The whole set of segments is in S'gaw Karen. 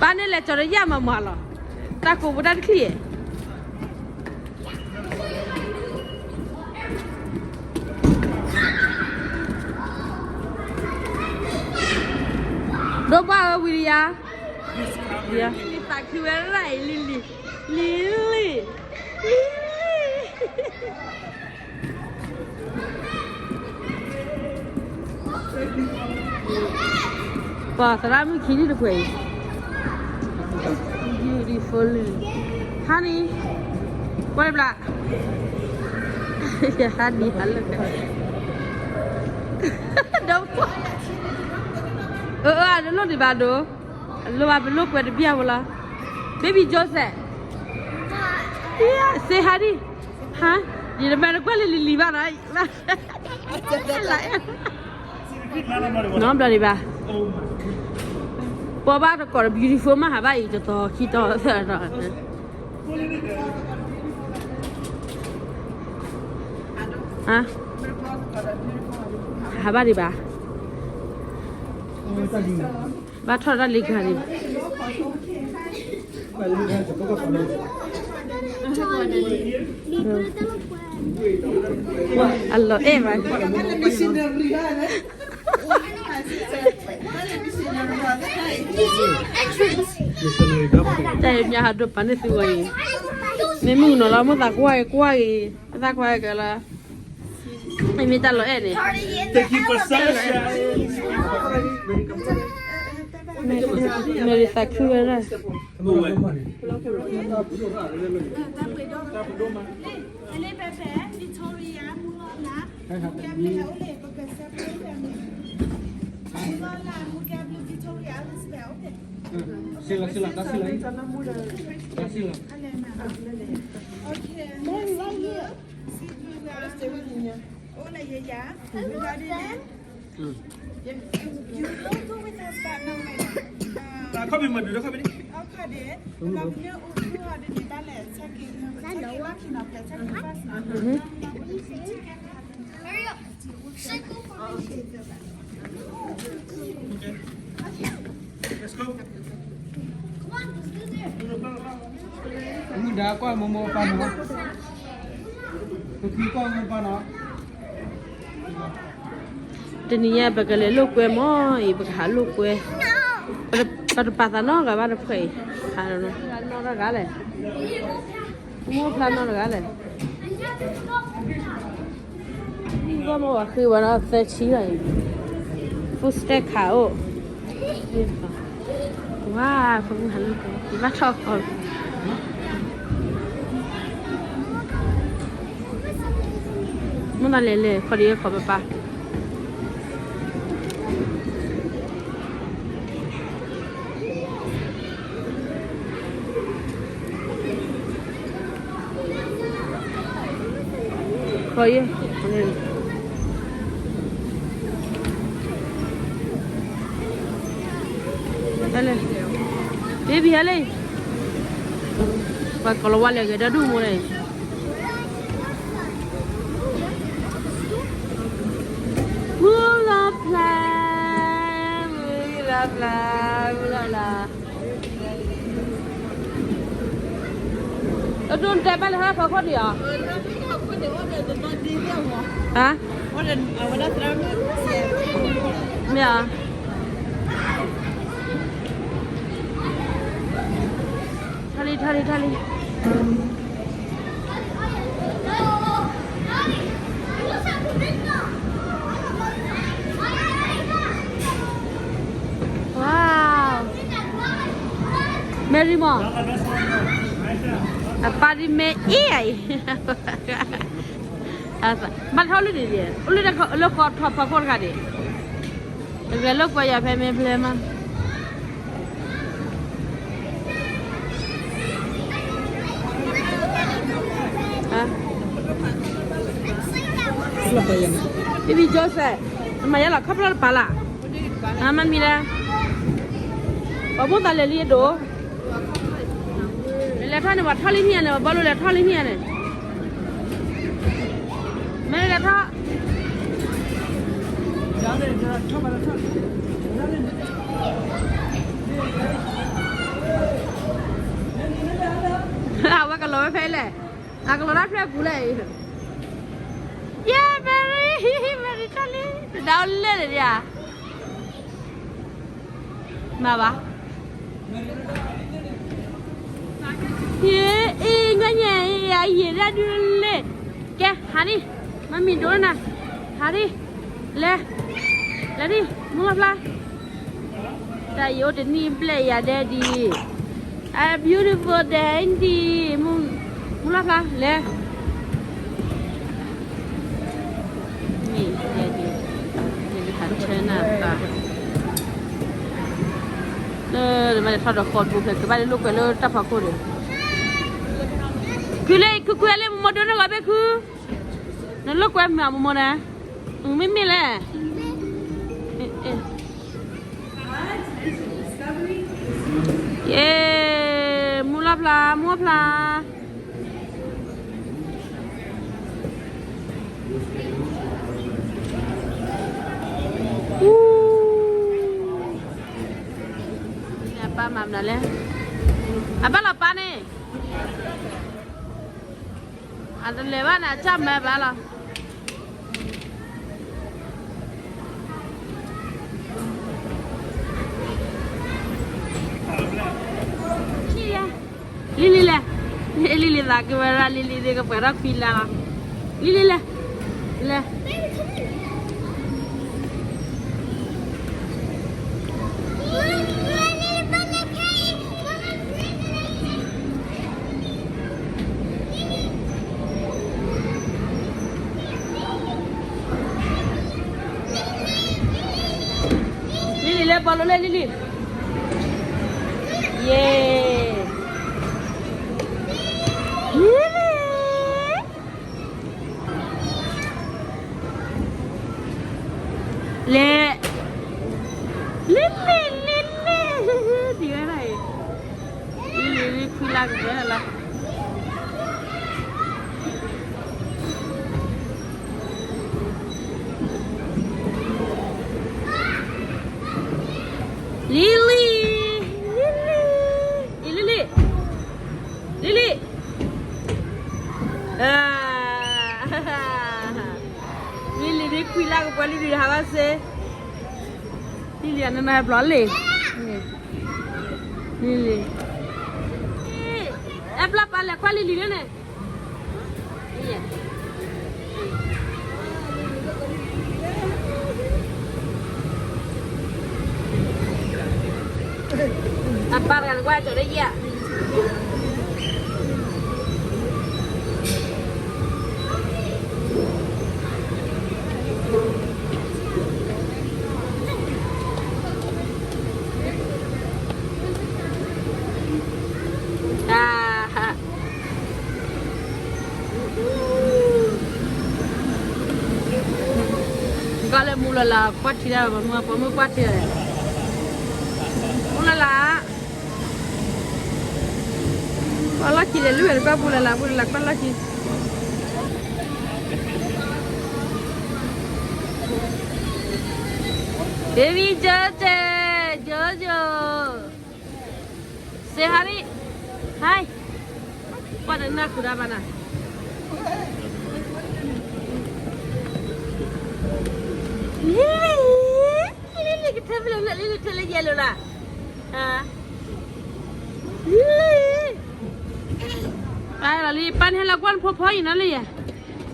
ပၢ်န့ၣ်လဲၤကၠီၤဒီးယၣ်မးမး လီၤ, တၢ်ကိးပတၢ်တချံၣ်ဧါ. ဒိၣ်ဘၣ်ဧၢ ဝံၤလံယါ, လံလံ သးခုဝဲဒၣ်အံၤ လံလံ လံလံ လံလံ. ပှၤသရၣ်မုၣ်ခံနံၣ်တပှဲၤအံၤ beautiful honey, ကွၢ်ဘျါ, ယဟါနံၤဟါလၢာ်, ဒီး, အၢ အၢ အလိၣ်ဒံးဘၣ်ဒိ, အလိၣ်ဘၣ် ပလိၣ်ကွဲးတဘျီဖိလီၤ, baby Joseph, say honey, ဟါ, ယတမ့ၢ်တကွၢ်လၢလံၤလံၤဘၣ်နီၤ, နီတဘျီဒံးဘၣ်, ပှၤဘၣ်တကိးဒီး beautiful မး ဟးဘၣ်အံၤ တသီခံသီသၢသီ, ဟါ, ဟးဘၣ်ဒံးဘၣ်, ဘၣ်ထီၣ်တၢ်လံၤဂၤဒံး, အလီၤအဲၣ်မး, တၢ်အံၤမ့ၢ်ဟးဒိးပာ်န့ၢ်သုဂီၢ်အံၤ, မ့ၢ်မုၢ်ကနီၤလီၤ မိၢ်သးကွၢ်အံၤ ကွၢ်အံၤ, မိၢ်သးကွၢ်အံၤကလီၤ, မ့မ့ၢ်တၢ်လီၤအဲၣ်န့ၣ်, မ့ၢ်သးခုဝဲဒၣ် မုၢ်ဒါကွၢ်မိၢ်မိၢ်ပၢ်နီၤ, ပကကွၢ်မိၢ်ပၢ်နီၤ, တနံၤညါပကလဲၤလိာ်ကွဲမၢ်အံၤ ပကဟးလိာ်ကွဲ, ပတပာ်သးနီတဂၤဘၣ်တဖှဲးအံၤ, ဟးနီတဂၤလဲၣ်, မိၢ်ဖျါနီတဂၤလဲၣ်. ဂီၢ်မ့ၢ်ဝဲဃ့ဝဲဒီးသၢဆံလီၤအံၤ, food stamp ခးအိၣ်, ဝါ, ပမုၢ်ဟးလိာ်ကွဲဘၣ်ထီၣ်ခီ, မ့ၢ်သးလဲၤလဲၤခီဒံးခီပပၢ် ခီယဲၢ်, ဟဲလၢ, baby ဟဲလၢ, ပှၤကိးလီၤဝါလဲၤဂဲၤဒီဒူၣ်မိၢ်န့ၣ်, မုၢ်လီၤဖျါ, မုၢ်လီၤဖျါ, မုၢ်လီၤဖျါ. အဒိၣ်တဲဘၣ်လၢဟါဖီခိၣ်ဒံးဧါ. ဟါ, မ့ၢ်ဧါ. ထီၣ်လံ ထီၣ်လံ ထီၣ်လံ. Wow, Mary မ့ၢ်, အပၢ်ဒ်မ့ၢ်အံၤအံၤ, ဘၣ်ထီၣ်လံဒံး, အိၣ်လၢတၢ်လၢဃီထီၣ်ဖီခိၣ်တဂၤဒံး, တဂဲၤလိာ်ကွဲယၤဖဲမ့ၢ်ဖျဲမး. ဘံဘံ Joseph, နမၤယါလီၤခီဖျိတပာ်လၢ်, မၤမံၤလဲၣ်, ပှၤမိၢ်သးလဲၤလံအဒိၣ်, လဲၤထီၣ်န့ၣ် ပှၤထီၣ်လံမ့ၢ်ဧါန့ၣ်, ပှၤဘီလိလဲၤထီၣ်လံမ့ၢ်ဧါန့ၣ်, မ့ၢ်လဲၤထီၣ် အဝဲကလီၤဝဲဖဲလဲၣ်, အကလီၤဒၣ်ဖျၢၣ်ပူၤလဲၣ်, ယဲ Mary, Mary ထီၣ်လံ, တဒါအိၣ်လၢန့ၣ်ဒံးဧါ, မၤဘၣ်, ယအံၤ ငါညါအံၤ အယံာ်ဒၣ်ဒုးလဲၣ်, ကဲ ဟးဒံး, မၤမံၤဒိၣ်နၤ, ဟးဒံး, လဲၤ, လဲၤဒံး မုၢ်လီၤဖျါ. တၢ်ယိၤတနံၣ်ဘျဲၣ်ယၤဒဲဒံး, a beautiful day ဒံး, မုၢ်လီၤဖျါ လဲၤ, မ့ၢ်ယဲဒံး, ယကဟးထၢနၤပၢ်, လၢမ့ၢ်ထီၣ်ဒီးဃီဒိဖျဲးကဘၣ်လၢလိာ်ကွဲလၢတၢ်ဖီခိၣ်ဒီး, ခုလၢခုခွဲးလၢမမီၤဒိနဂီၤဘ့ၣ်ခု, နလိာ်ကွဲမ့ၢ်အမမီၤန့ၣ်, မ့မ့ၢ်လဲၣ်. ယဲ, မုၢ်လီၤဖျါ, မုၢ်ဖျါ. အပၢ်မၤမနုၤလဲၣ်, အဘၣ်လီၤပၢ်န့ၣ်, အတလဲၤဘၣ်န့ၣ် အစၢ်မၤဘၣ်လီၤ. လံလံလဲၣ်, လံလံလဲၣ်, လံလံသးကဝဲဒၣ် လံလံသ့ၣ်ကပှဲၤထီၣ်ခွံလါလီၤ. လံလံလဲၣ်, လဲၤ. လံလံလဲၤ ဘီလိလဲၣ် လံလံ, ယဲ, လံလံ လဲၤ, လံလံ လံလံ, ဒ်ဝဲဒၣ်အံၤ, လံလံ လံခွံလါကပှဲၤလီၤ. လံလံ, လံလံ, အံၤ လံလံ, လံလံ, လံလံ လံခွံလါကပှဲၤ လံလံ ဟးဘၣ်စ့, လံလံ အနနဟဲဘျီလံ, လံလံ, အဲဘျီပၢ်လဲၤကွၢ်လံလံလၢန့ၣ်. အပၢ်တဂၤန့ၣ် ကွၢ်ကၠီၤလၢယဲၢ်. ကီၢ်လၢမူလၢ်လၢ် ကွၢ်ထံတၢ် ပှၤမုၢ်ကွၢ်ထံတၢ်, မူလၢ်လၢ်. ကွၢ်လီၢ်ခံလဲၤလုၢ်ဝဲတပၢ်ပူၤလၢ်လၢ် ပူၤလၢ်လၢ် ကွၢ်လီၢ်ခံ Baby Jojo, Jojo, say hi, hi. ကွၢ်တနၢ်ဃုာ်ဒၣ်ဘၣ်နၤ လံလံ ကထၢဖဲလဲၣ် လံလံ ထၢလၢယဲၢ်လိာ်လၢ် လံလံ ပၢ်လီၤလံ ပၢ်န့ၣ်ဟဲလီၤကွၢ်နဖိဖီအံၤနီၤလံယဲၢ်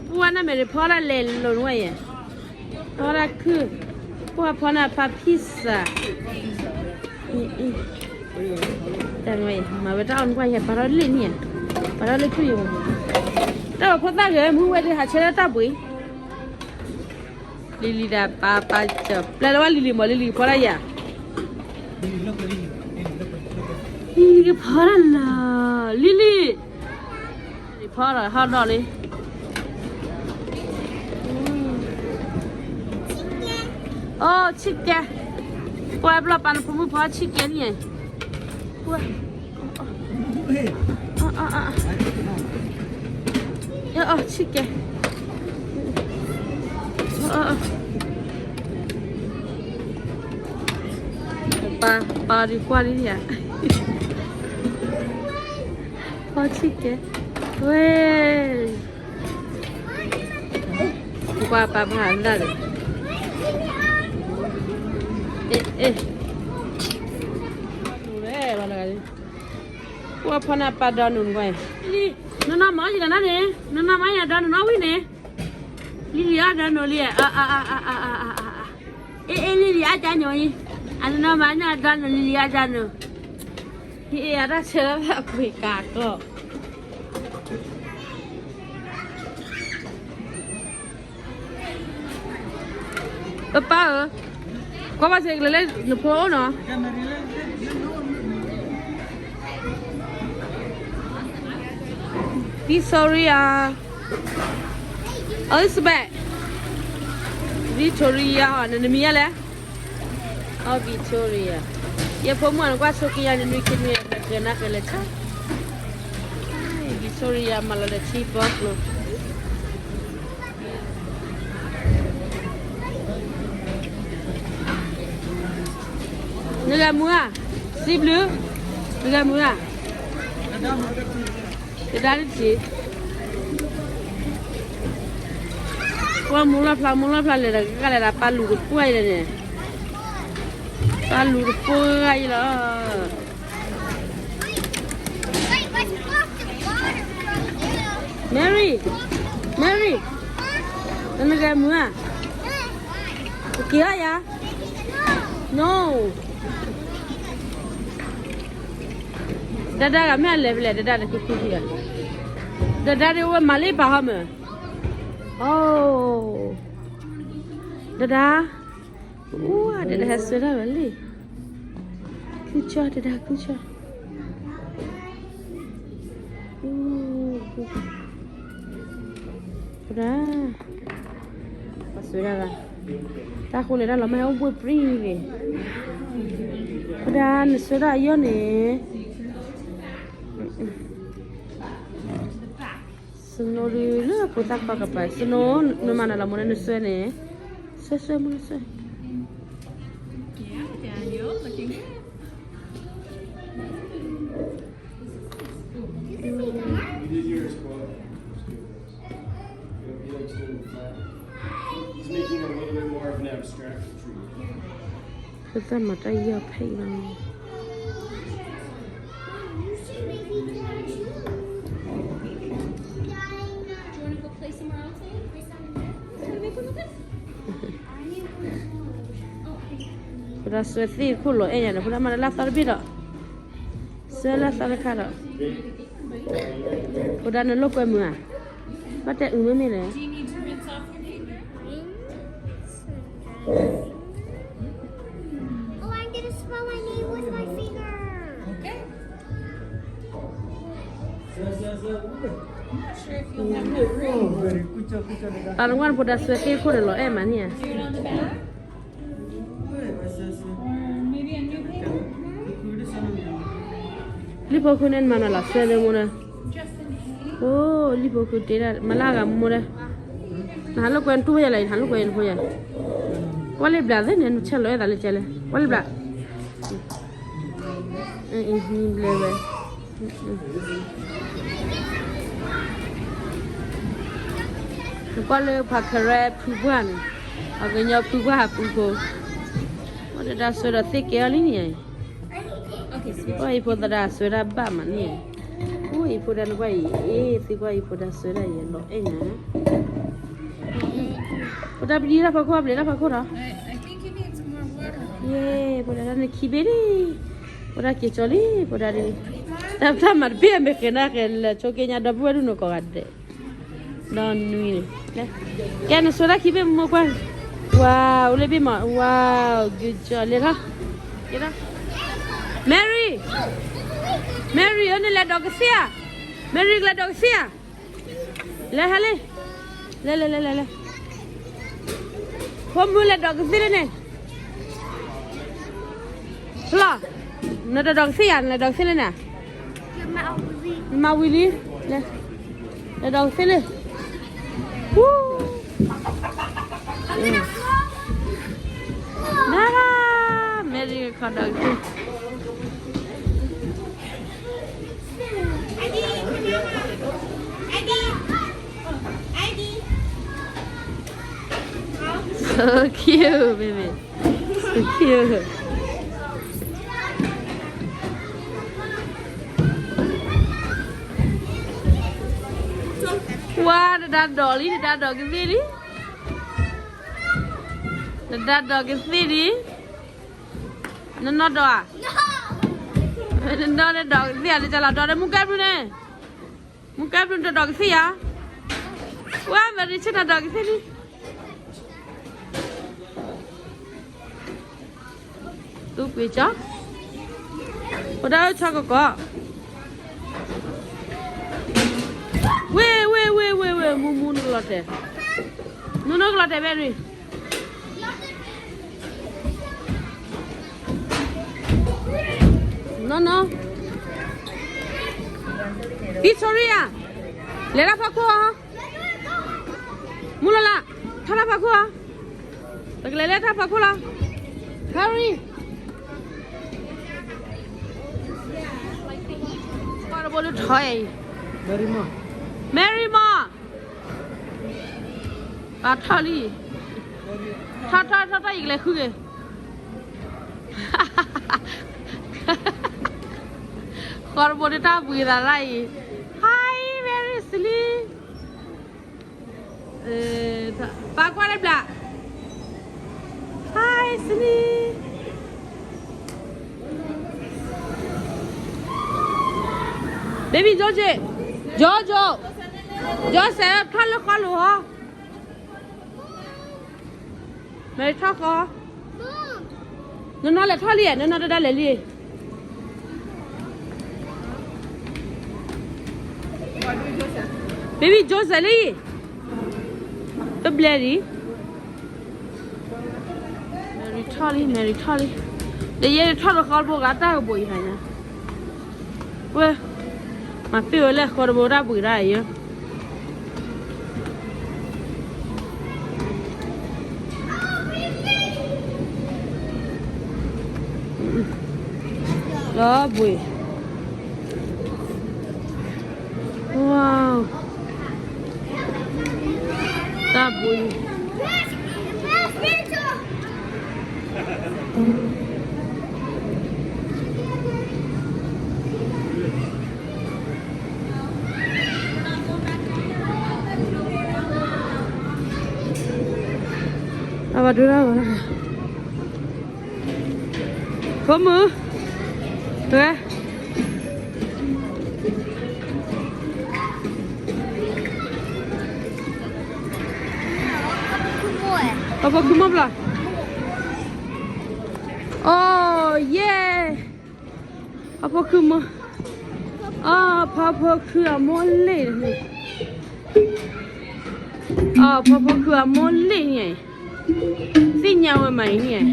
ပှၢ်နမဲာ်တဖီဒၣ်လဲၤလိာ်နဝဲယဲၢ် ဖီဒၣ်ခုၣ် ပှၢ်ဖီနၢ်ဖး pizza တၢ်နဝဲယဲၢ် မၤဝဲတၢ်အီၣ်နကွၢ်ယဲၢ် ပာ်ထီၣ်လၢန့ၣ်ဧါ ပာ်ထီၣ်လၢခုၣ်ယဲၢ် တၢ်ဖိသၣ်ဂ့ၤ မုၢ်ဝဲဒၣ်ဟးဆၢထၢၣ်တၢ်ဘှံး လံလံဒီးပၢ်ပၢ်ကၢၤ ပျဲလၢဝဲလံလံမ့ၢ်လံလံကဖီဒၣ်ယၤ လံလံကဖီဒၣ်လီၤ လံလံ လံဖီဒီးဟီၣ်ဒီၣ်လံ အိၣ် chicken ကွၢ်ဘျီပၢ်နဖိမုၣ်ဖီ chicken န့ၣ် ကွၢ် အ chicken ပၢ် ပၢ်ဒုးကွၢ်လံယၤ ဖီ chicken ဝဲ ကွၢ်ပၢ်ဖးဒၣ်ဒီး အ့ အ့ နူၤလဲၣ် ပှၤတဂၤလံ ကွၢ်ဖီနၢ်ပၢ်ဒီနူၤကွၢ် လံ နနီၢ်မၤယံၤလီၤနၤန့ၣ် နနီၢ်မၤယံၤဒီနူၤနီၢ်ဝံၤန့ၣ် လံလံအါဒီနူၤလံ အ အ အ အ အ အ အ အ အ အ အ အ လံလံအါကၢ်ညိအံၤ အနနီၢ်မၤညါဒီနူၤ လံလံအါကၢ်ညိ ဟ့ၣ်အတၢ်ဆၢလၢအကွံာ် ကးကျီၢ် ပပၢ်ဧၢ, ကွၢ်ဘၣ်စ့ကလဲၤလၢနဖိအိၣ်နီၤ, Victoria, Elizabeth, Victoria, နနမံၤယါလဲၣ်, အ Victoria, ယဖိမုၣ်နကွၢ်ဆိက့ယါ နနွံခံနွံ နကနၣ်ကလဲၤဆါ, Victoria မၤလီၤဒီးထံပီကျိ နဂဲၤမူဧါ, စံးဘျုး, နဂဲၤမူဧါ, တဒါတထံး, ကွၢ်မူလီၢ်ဖျါ မူလီၢ်ဖျါလဲၤဒီး ကလဲၤဒီးပၢ်လူၤတပှၢ်အံၤလဲၣ်န့ၣ်, ပၢ်လူၤတပှၢ်ဂၤအံၤလီၤ. Mary, Mary, နဂဲၤမူဧါ, က့ၤအီၣ်ယၤ, No. ဒဒါဂၤမ့ၢ်အလဲၤဖဲလဲၣ် ဒဒါတခူခူခံဂၤ, ဒဒါဒ်ဝဲမၤလၢပာ်ဟီမး, အိ, ဒဒါ, အိ, ဒဒါဟဲဆှၢထီၣ်ဝဲလံ, ခုကၠီ ဒဒါခုကၠီ, ဒဒါ ပှၤဆှၢဒၣ်ဂၤ, တၢ်ဃိလဲၤတၢ်လီၤမ့ၢ်ဟဲအိၣ်ဘှ့ၣ်ပြံဂ့ၤ, ပဒၣ်နဆှၢဒၣ်အယီၢ်န့ၣ်, Snow ဒုးလၢဖိသၣ်ခွါကပၤ, Snow နမၤနၤလီၤမ့ၢ်လၢနဆှၢန့ၣ်, ဆှၢဆှၢမ့ၢ်ဆှၢ He did yours, Paul. He likes doing the flat. He's making a little bit more of an abstract tree. ပသၣ်မၤတၢ်ယီၢ်ဖဲအံၤလီၤ. ဖိဒၣ်ဆှၢသ့ၣ်ခိၣ်လီၤအဲၣ်ညါန့ၣ် ဖိဒၣ်မၤလၢလၢ်သီတဘ့ၣ်ဒီး ဆှၢလၢသီတခါဒီး ဖိဒၣ်နလိာ်ကွဲမုာ်ဧါ, ဘၣ်တဲအုးမ့ၢ်မ့ၢ်လဲၣ်. Oh, I'm gonna spell my name with my finger. Okay. I'm not sure if you'll have enough room. တၢ်နကွၢ်နဖိဒၣ်ဆှၢသ့ၣ်ခိၣ်န့ၣ်လီၤအဲၣ်မးန့ၣ်ဧါ. Do it on the back. Or maybe a new paper? อืม อืม อืม อืม လံၣ်ဖိဃုန့ၣ် နမၤနၤလီၤစဲလၢမိၢ်ဒီး, အိၣ် လံၣ်ဖိဃုတ့ဒၣ် မၤလၢအဂၤမိၢ်ဒီး, နဟးလိာ်ကွဲနတူၢ်ယၤလီၤ နဟးလိာ်ကွဲနဖိယၤ, ကွၢ်လံဘျးသ့ၣ်န့ၣ် နဆဲးလီၤအဲၣ်သးလၢကဲလဲၣ် ကွၢ်လံဘျး, ဘျဲဝဲ, နကွၢ်လၢဖးကရဲဖုပှၢ်န့ၣ်, ပှၤကညီဖုပှၢ်ဟးဖုဖိ, အိၣ်ဒီးတၢ်စွဲဒီးသ့ၣ်ကဲအီၤလံန့ၣ်, ကွၢ်အံၤဖိသရၣ်စွဲတၢ်ဘၣ်မးန့ၣ်, အိၣ်အံၤဖိတၢ်နကွၢ်အံၤ, အ့ သ့ၣ်ကွၢ်အံၤဖိတၢ်စွဲတၢ်အံၤလီၤအဲၣ်နၤ, ဖိတၢ်ပဒံတၢ်ဖးခိၣ် အဘျဲးတၢ်ဖးခိၣ်ဒီး, ယဲ ဖိတၢ်တၢ်နခံဘ့ၣ်လံ, ဖိတၢ်က့ၤကၠီလံ ဖိတၢ်ဒ်, တၢ်ပတၢ်မၤတဘ့ၣ်အမဲာ်ဃဲၤနၢ်ဃဲၤလၢဆိက့ညါဒီပုၢ်ဝဲၢ်ဒုးနီၢ်ကီးဂၤဒဲး, ဒီးနွံန့ၣ်, ကဲနစွဲတၢ်ခံဘ့ၣ်မိၢ်ကွၢ်, ဝါ အိၣ်လၢဘ့ၣ်မး ဝါ good job လဲၤထီၣ်, လဲၤထီၣ်, Mary, Mary ဧၢ နလဲၤဒိးကသ့ၣ်ဧါ, Mary ကလဲၤဒိးကသ့ၣ်ဧါ, လဲၤဟဲလံ, လဲၤလဲၤလဲၤလဲၤလဲၤ, ဖိမုၣ်လဲၤဒိးကသ့ၣ်လံန့ၣ် လီၤ, နတဒိးကသ့ၣ်ယၤ နလဲၤဒိးကသ့ၣ်လံန့ၣ်, နမၤဝံၤလံ, လဲၤဒိးကသ့ၣ်လံ, နၤ, Mary ခီဒိးကသ့ၣ် So cute, baby. So cute. ဝါ တဒါဒီးလံ တဒါဒီးကသ့ၣ်လံ, တဒါဒီးကသ့ၣ်လံ, နနီၢ်ဒီးဧါ, နနီၢ်ဒီးကသ့ၣ်ဧါ, လၢကလီၤဒီးမူကဲဘျုးန့ၣ်, မူကဲဘျုးတဒီးကသ့ၣ်ဧါ, ဝါ မ့ၢ်ရံဆ့ၣ်နၤဒီးကသ့ၣ်လံ. သူကွံာ်ကၠီ, ပတၢ်အၢၣ်ဆီကကီး, ဝ့ၢ် ဝ့ၢ် ဝ့ၢ် ဝ့ၢ် ဝ့ၢ် မူမူနကလီၤတဲာ်, နူနကလီၤတဲာ်ဘဲရံ, နီၢ်နီၢ်, Victoria, လဲၤလၢဖီခိၣ်ဧါ, မူလလၢ, ထီၣ်လၢဖီခိၣ်ဧါ, ပကလဲၤလၢထီၣ်ဖီခိၣ်လီၤ, hurry. ကွၢ်တဘိလၢထီၣ်အံၤ, Mary မး, Mary မး, ပထီၣ်လံ, ထီၣ်ထီၣ်ထီၣ်ထီၣ် ယကလဲၤဃုက့ၤ, ဃီတဘိတၢ်ဘှံးသးလၢအံၤ, Hi Mary စလံ ပာ်ကွၢ်လၢဘျး, Hi စလံ, baby George, George, George ထီၣ်လၢဃီလိၤဟီ, မ့ၢ်ထီၣ်ဃီ, နနီၢ်လဲၤထီၣ်လံ, နနီၢ်တဒါလဲၤလံ. Baby Joseph လံ, တဘျဲၣ်လံ. Mary ထီၣ်လံ, Mary ထီၣ်လံ. ဒီးယဲထီၣ်တဃီတဘိဂၤတၢ်ကဘိးအံၤဖဲညါ. ဝဲ, မၤပ့ၢ်ဝဲလၢဃီတဘိတၢ်ဘှံးတၢ်အံၤ. လီၤဘှံး. Wow. တၢ်ဘှံး. အဝဲဒၣ် ဖိမုၣ်, ဝဲ, ပှၤဖိခုမိၢ်ဘျီ. Oh yeah. ပှၤဖိခုမိၢ်, အ ပှၤဖိခုအမိၢ်လ့ၣ်န့ၣ်, အ ပှၤဖိခုအမိၢ်လ့ၣ်န့ၣ်, သ့ၣ်ညါဝဲမးအံၤန့ၣ်,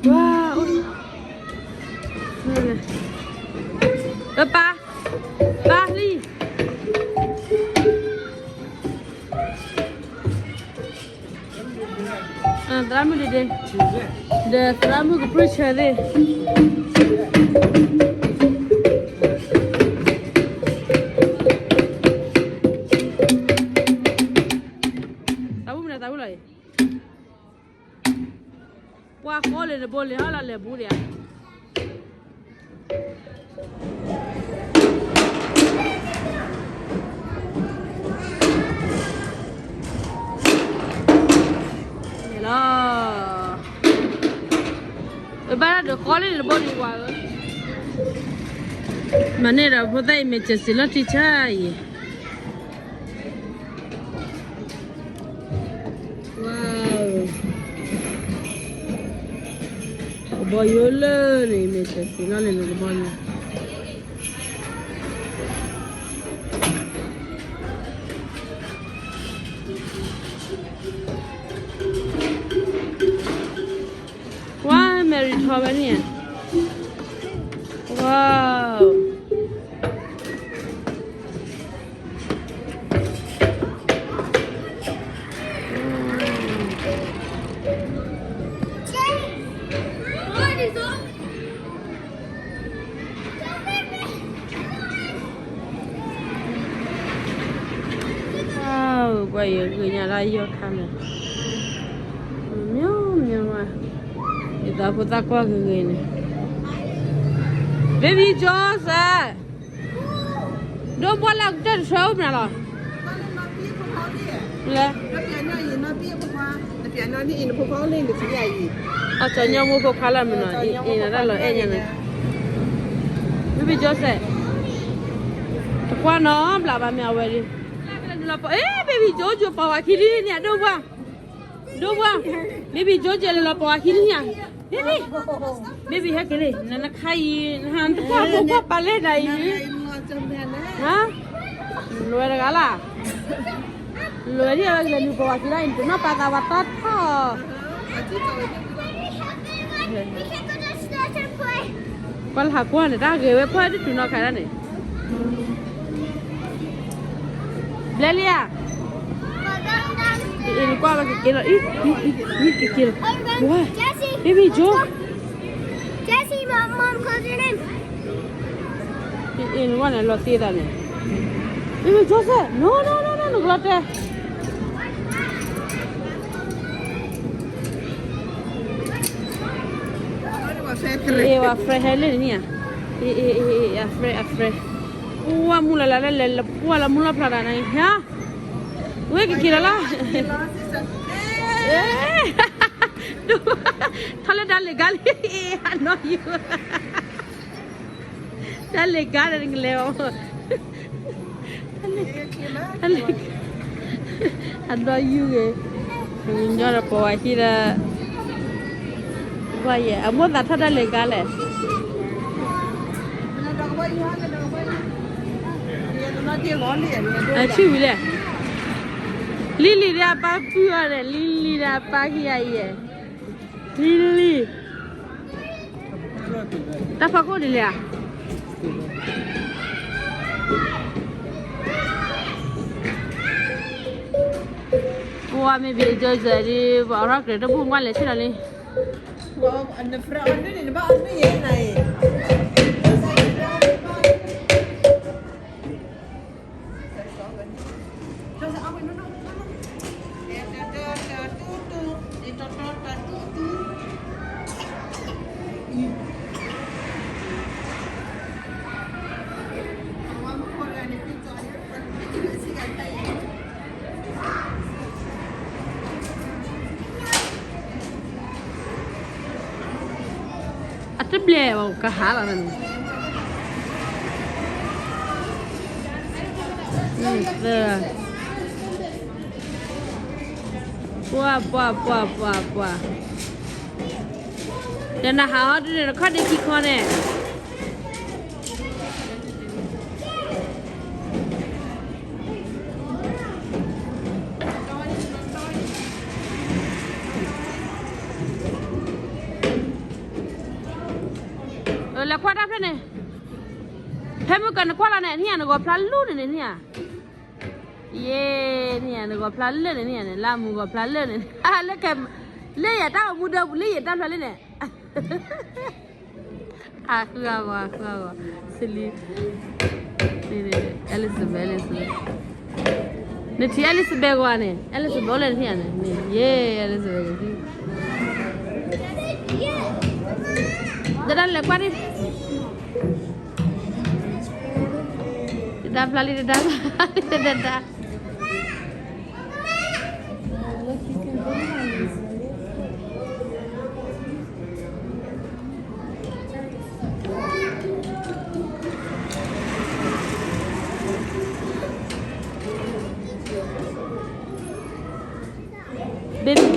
ဝါ, အိၣ်, ဝဲ, ပၢ်, ပၢ်လံ, သရၣ်မုၣ်ဒ့ဒ့, ဒီးသရၣ်မုၣ်ကပြုၢ်ဆၢသ့ၣ်, သးဝံၣ်မနုၤသးဝံၣ်လီၤအံၤ, ပှၤဃီလၢနဘိလံၤဟီလီၤလဲၤဘူးဒံးဧါ. လီၤ, ပဘၣ်ဒၣ်ဒီးဃီလၢနဘိလံၤဝၤဧၢ, မၤန့ၢ်ဒီးဖိသၣ်အံၤ မဲာ်ကစံးလီၤထံဆၢအံၤ ဝါ, ကဘီယူၤလၢန့ၣ် မဲာ်ကစံးလီၤန့ၣ် ကဘီယူၤ, ဝါ, မဲာ်ရံထီၣ်ဝဲန့ၣ်, ဝါ. Wow, ပှၤယဂ့ၤညါလၢယီၢ်ခါန့ၣ်, မ့ၢ်မ့ၢ်ဝဲ, ယသးဖိသၣ်ကွၢ်ဂ့ၤဂ့ၤန့ၣ်, Baby Joseph, ဒိၣ်ဘှီလၢကတၢၢ်တဆှၢအိၣ်မနုၤလီၤ, လဲၤ, အီၣ်ကၠီညီမိၢ်ဖိခွါလၢမနုၤ, အ့ၣ်နၤတၢ်လီၤအဲၣ်ညါန့ၣ်, Baby Joseph, တကွၢ်နီဘျးဘၣ်မ့ၢ်အဝဲဒၣ်, လၢနလီၤပီ, အ့ Baby Jojo ပီဝဲခံဒ်န့ၣ် အဒိၣ်ဘှီ ဒိၣ်ဘှီ, Baby Jojo လဲၤလီၤပီဝဲခံဒ်န့ၣ်, Baby, Baby ဟဲက့ၤလံ, နခါအံၤ နဟးနတကွၢ်မိၢ်ကွၢ်ပၢ်လဲၣ်ဒၣ်အံၤ, ဟါ, လွဲတဂၤလၢ်, လွဲဒ်အဝဲကလဲၤနုာ်ပီဝဲခံဒ်အံၤ နတနီၢ်ပာ်သးဝဲတီထီၣ် ကွၢ်လၢဟးကွၢ်န့ၣ် တၢ်ဂ့ၤဝဲဖီဒ်တူၢ်နီၢ်ခါဒၣ်န့ၣ်, ဘျဲလံဧါ, အ့ၣ် နကွၢ်ဝဲကက့ၤလီၤ, အ့ၣ် ကက့ၤလီၤ, ဝါ, Baby Jo, Jesse, Mom, Mom, close your name. အ့ၣ် နကွၢ်န့ၣ် လီၤသ့သးန့ၣ်, Baby Joseph, no, no, no, no, နကလီၤတဲာ် အ့ၣ် ဝဲ friend ဟဲလၢန့ၣ်ဧါ, အ့ၣ် အ့ၣ် အ့ၣ် အ့ၣ် အ friend အ friend, ဝါ မူလၢ်လၢ်လၢလဲၤလၢပှၢ်လၢမူလၢ်ဖျါဒၣ်န့ၣ်, ဟါ, ဝဲကက့ၤလီၤလၢ်, ထီၣ်လၢတၢ်လဲၤကါလံ, အနီၢ်ယုၢ် တၢ်လဲၤကါဒီးနကလဲၤအီၤ, အနီၢ်ယုၢ်ဂ့ၤ, ညီဒီးပိာ်ဝဲဟံၣ်ဒီး, ဝါယဲ အမိၢ်သးထီၣ်တၢ်လဲၤကါလဲၣ်, အဆံၣ်ဝံၤလဲၣ်, လံလံဒီးအပၢ်ပုၢ်အီၤဒီး လံလံဒီးအပၢ်ခံဂၤအံၤယဲ, လံလံ တၢ်ဖီခိၣ်ဒ်လဲၣ်ဧါ, ပှၤမ့ၢ်ဘံးကၠိစၢၤဒ် ပှၤအီထီၣ်ကြဲးတဘူၣ်ကွၢ်လဲၤဆ့ၣ်လီၤလံ, အတဘျဲၣ်ဘၣ်ကဟးလီၤန့ၣ်, ပှၤ ပှၤ ပှၤ ပှၤ ပှၤ, ဒီးနဟးဟီဒုန့ၣ် နခီၣ်ဒ့ခံခီန့ၣ် လဲၤကွၢ်တၢ်ဖဲန့ၣ်, ဖဲ မုၢ်ကနကွၢ်လီၤန့ၣ် နံၣ်ဧါ နဂီၤဖျါလူန့ၣ်န့ၣ် နံၣ်ဧါ, ယ့, နံၣ်ဧါ နဂီၤဖျါလၢန့ၣ် နံၣ်ဧါန့ၣ် လၢအမူဂီၤဖျါလၢန့ၣ် လၢက, လၢယတၢ်အိၣ်မူဒီပူၤ လၢယတၢ်ဖျါလၢန့ၣ် အဃုအဂီၤ အဃုအဂီၤ, စလံ, Elizabeth, Elizabeth, နထံၣ် Elizabeth ဂီၤန့ၣ် Elizabeth အိၣ်လၢနထံၣ်ဧါန့ၣ် ယ့ Elizabeth ကသံ, တဒၣ်လဲၤကွၢ်န့ၣ် တဒါဖျါလံ တဒါဖျါလံ တဒါ, ဘ့ၣ်ဘံၣ်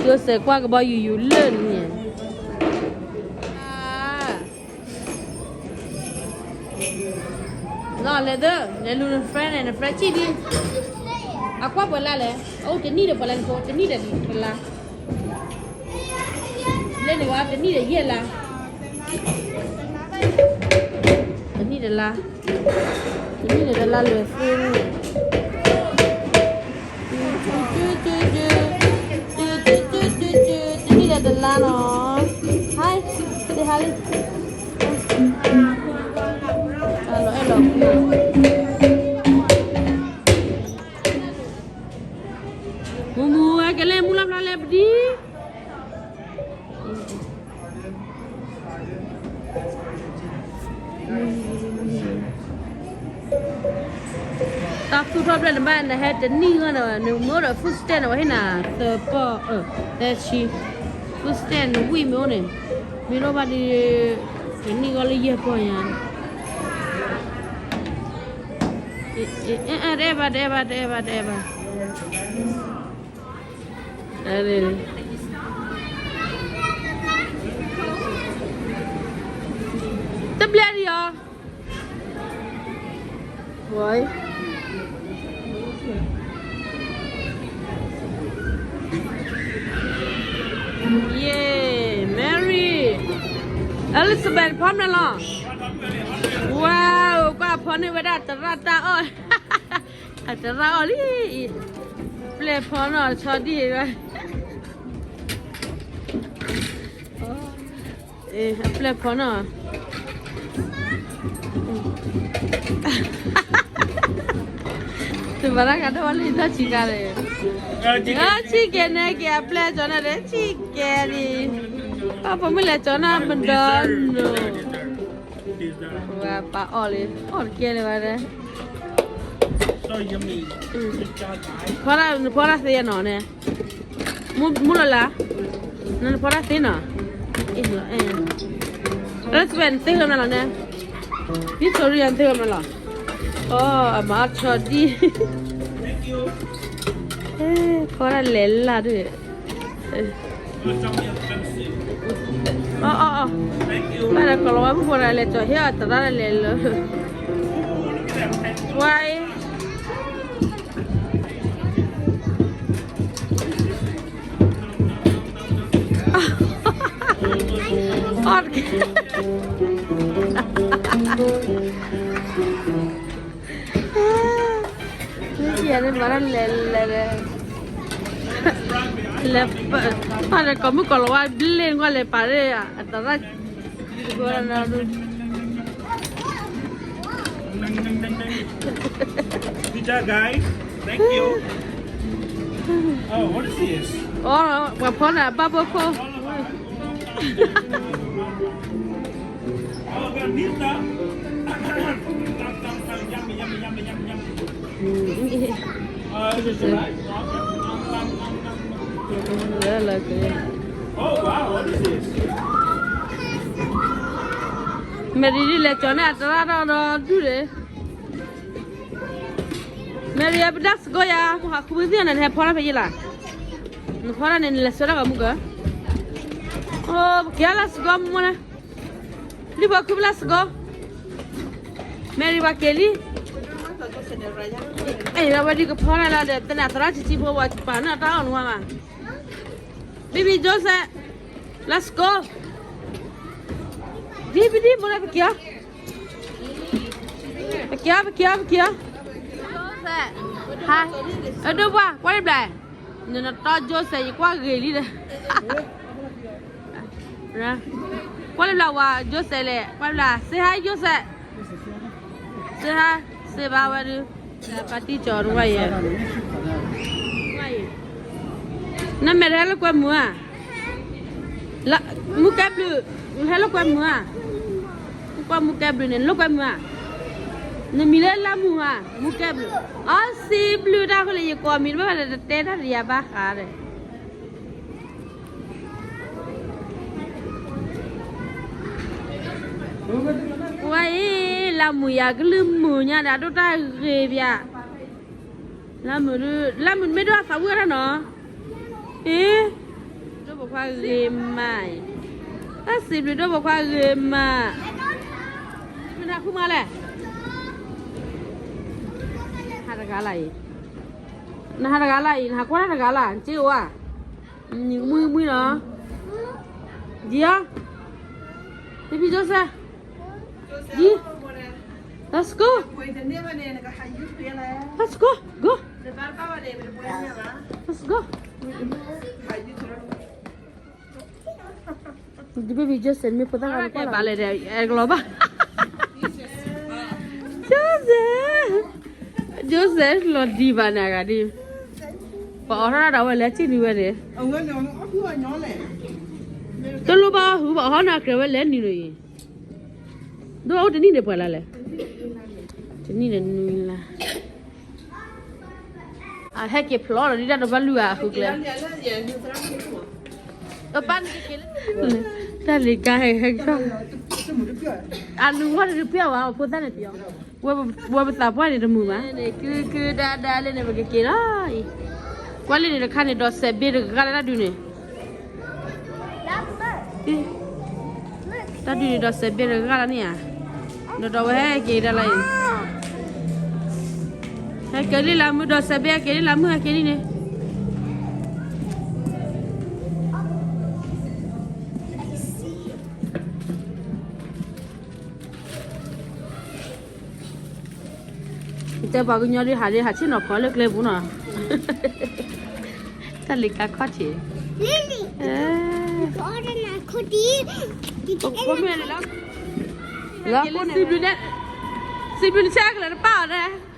ကၠိစဲးကွၢ်ကဘီယူၤယူၤလၢန့ၣ် နီၢ်လဲၤသၢ, လဲၤလူၤန friend န့ၣ် န friend ဆံၣ်ဒံ, အကွၢ်ပှဲၤလါလဲၣ်, အအိၣ်တနံၣ်ဒီးပှဲၤလါန့ၣ်ဖိ တနံၣ်ဒီးတလါ, လၢန့ၣ်ဝဲတနံၣ်ဒီးယဲၢ်လါ, တနံၣ်တလါ, တနံၣ်ဒီးတလါလွဲၢ်သ့န့ၣ် တနံၣ်ဒီးတလါနီၤ, hi, say hi, လီၤအဲၣ်လီၤကွံ, မူမူ အကလဲၤမူလၢဖျါလဲၣ်ပဒံ တၢ်သူၣ်ထီၣ်ဖျဲၣ်နဘၣ် နဟဲတနံၣ်ဂီၢ်န့ၣ် နမ့ၢ်အိၣ်ဒီး food stamp န့ၣ် ဝဲဟ့ၣ်နၤသၢပီၢ်, သၢဆံ, food stamp နဝံၣ်မ့ၢ်အိၣ်န့ၣ်, မ့ၢ်လိၣ်ဘၣ်ဒီး တနံၣ်ဂီၢ်လၢယဲၢ်ပီၢ်ညါ, တအဲၣ်ဘၣ် တအဲၣ်ဘၣ် တအဲၣ်ဘၣ် တအဲၣ်ဘၣ် တဘျဲၣ်ဒံးအီၤ, ဝဲ, ယ့, Mary, Elizabeth ဖီမနုၤလီၤ, ဝါ, ကွၢ်ဖီန့ၢ်ဝဲဒၣ်တရၣ်တၢ်အီၣ် အတရၣ်အီၣ်လံအံၤ, ပျဲၢ်ဖီနီၢ်ဆီဒံၣ်ဝဲ, အပျဲၢ်ဖီနီၢ်, တဘၣ်တၢ်ကဒီးဝဲလၢတၢ်ဆံးကါန့ၣ်, ဆံးကဲန့ၣ်က့ၤ အပျဲၢ်ကၠီၤန့ၣ်ဒီး ဆံးကဲလံ, ပှၤဖိမုၣ်လဲၤကၠီၤန့ၣ်မဒီနီၤ ပှၤပာ်အီၣ်လံ အီၣ်တကဲလၢၤဘၣ်ဒီး, ဖီတၢ် နဖီတၢ်သ့နီၤန့ၣ်, မူလီၤလၢ, နဖီတၢ်သ့နီၤ, လၢစပယ်နသ့ၣ်ဂီၤမနုၤလီၤန့ၣ်, Victoria နသ့ၣ်ဂီၤမနုၤလီၤ, အီ အမၤအီၣ်ဆီဒံၣ်, ဖီတၢ်လဲၤလၢ်ဒုး အီၣ်အီၣ်အီၣ်, ဘၣ်ဒီးကီၤလၤဝါမုၣ်ဖိန့ၣ် လဲၤကၠီၤဟ့ၣ်အီၤသရၣ်တၢ်လဲၤလၢ, ဝါအံၤ, အီၣ်တကဲ မ့ၢ်ယၤန့ၣ် မၤတၢ်လဲၤလဲၤ, လဲၤ, ပၢ်ဒီးကီၤမုၣ်ကီၤလၤဝါဘျ့ၣ်ကွၢ်လဲၤပာ်လၢအသရၣ်, တကီၢ်ဒီး, Pizza, guys. Thank you. Oh, what is this? အီ ပှၤဖီန့ၣ် အဘၣ်ဘိခိၣ် Mary ဒ်လဲၣ် ကၠီၤန့ၢ်အသရၣ်ဒီး ဒုၣ်ဒ့ Mary ပဒၣ်စကိယၤ ဟးခူပသံၣ်န့ၣ် နဟဲဖီတၢ်ဖဲယ့လၢ်, နဖီတၢ်န့ၣ် နလဲၤဆှၢတၢ်ဂီၤမူကၢ, အိ ပက့ၤလၢစကိမ့ၢ်န့ၣ်, လံၣ်ဖိခုပလၢစကိ, Mary ပှၤက့ၤလံ, အဲ ဝဲဒ်ကဖီတၢ်လီၤဒီး သနာ်သရၣ်ဆံးဆံးဖိဝဲပာ်န့ၢ်တၢ်အီၣ်နဝဲမး, Baby Joseph, let's go, ဒ်ပဒ်မိၢ်လၢပက့ၤအီၤ Baby, ပက့ၤအီၤ ပက့ၤအီၤ ပက့ၤအီၤ, ဟါ, အဒိၣ်ပှၢ် ကွၢ်လံဘျီ, နနတီ Joseph ယကွၢ်ဂ့ၤလံဒီး, ကွၢ်လံဘျီဝဲ Joseph လဲၣ် ကွၢ်လံဘျီ say hi Joseph, say hi, say bye ဝဲဒုး, ပၢ်တံၢ်ကၠီတဝၢ်ယဲ, နမဲာ်တဟဲလိာ်ကွဲမုာ်ဧါ မူကဲဘျုး, ဟဲလိာ်ကွဲမုာ်ဧါ, ကွၢ်မူကဲဘျုးန့ၣ် လိာ်ကွဲမုာ်ဧါ, နမံၤလၢလါမုာ်ဧါ, မူကဲဘျုး, အီစံဘျုးတၢ်ဃိလၢယကိးမံၤတဘၣ်ဘၣ်ဒီး တတဲတၢ်တယၤဘၣ်ဃးဒီး ဝဲအံၤ လါမုာ်ယၤကလုၢ်မုာ်ညါဒီး အဒိၣ်တၢ်ဂ့ၤဘၣ်, လါမုာ်, လါမုာ်မ့ၢ်ဒိၣ်အသးဝံၣ်အီၤတၢ်နီၤ, အ့, ဒိၣ်ပိာ်ခွါဂ့ၤမး, တၢ်စံးဘျုးဒိၣ်ပိာ်ခွါဂ့ၤမး, မ့ၢ်နဟးဃုမးလဲၣ်, ဟးတဂၤလၢအံၤ, နဟးတဂၤလၢအံၤ နဟးကွၢ်တၢ်တဂၤလၢ် နစ့အိၣ်ဧါ, နမံမံနီၤ, ယံၤဧါ, ဖံဖံ Joseph, ယံၤ, let's go, let's go, go, let's go, baby Joseph မ့ၢ်ဖိသၣ်ဂၤကွၢ်လီၤ, ဘၣ်လဲၣ်ဒီး အဲကလီၤဘၣ်, Joseph, Joseph လီၤဒံးဘၣ်န့ၣ်အဂၤဒ်, ပှၤအိးထီၣ်တၢ်ဒီးဝဲလဲၤစံၣ်နုာ်ဝဲန့ၣ်, တလိၣ်ဘၣ်ဟူဘၣ်ဟီနီၤ ကြၢးဝဲလဲၤနုာ်လီၤအံၤ, ဒိၣ်အိၣ်တနံၣ်န့ၣ်ပှဲၤလါလဲၣ်, တနံၣ်န့ၣ်နွံလါ အဟဲက့ၤဖျိးဒီးဒ်တၢ်တဘၣ်လုၢ်အဃုကျဲ, တၢ်လံၤကါဟဲဟဲကဆှီ, အလူၤဝဲတပျၢ်ဝဲ အဖိသၣ်န့ၣ်ပျီ, ဝဲပသးပှၢ်န့ၣ်တမုာ်ဘၣ်, န့ၣ်ကုကုဒါဒါလၢန့ၣ် ပကက့ၤလီၤအံၤ, ကွၢ်လၢန့ၣ်တခါန့ၣ် ဒီးစဲးဘ့တဂၤလၢတၢ်ဒုးန့ၣ် တၢ်ဒုးန့ၣ်ဒီးစဲးဘ့တဂၤလၢန့ၣ်ဧါ, ဒီးဒီးဝဲဟဲက့ၤဒၣ်လၢအံၤ, ဟဲက့ၤလံလၢမုၢ်ဒီးစဲးဘ့ ဟဲက့ၤလံလၢမုၢ် ဟဲက့ၤလံန့ၣ်, တဲပှၤကညီဒ်ဟးဒ်ဟးဆ့ၣ်နီၤဖီလၢကျဲပူၤနီၤ, တၢ်လံၤကါခီၣ်ထံး, လၢစံးဘျုးန့ၣ်, စံးဘျုးန့ၣ်ဆဲကလဲၤတပၣ်အီၤဒၣ် ဟဲ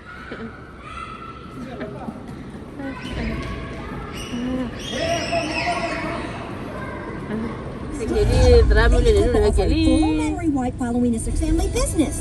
က့ၤလံ သရၣ်မုၣ်န့ၣ် ဟဲက့ၤလံ, full memory wipe following this family business.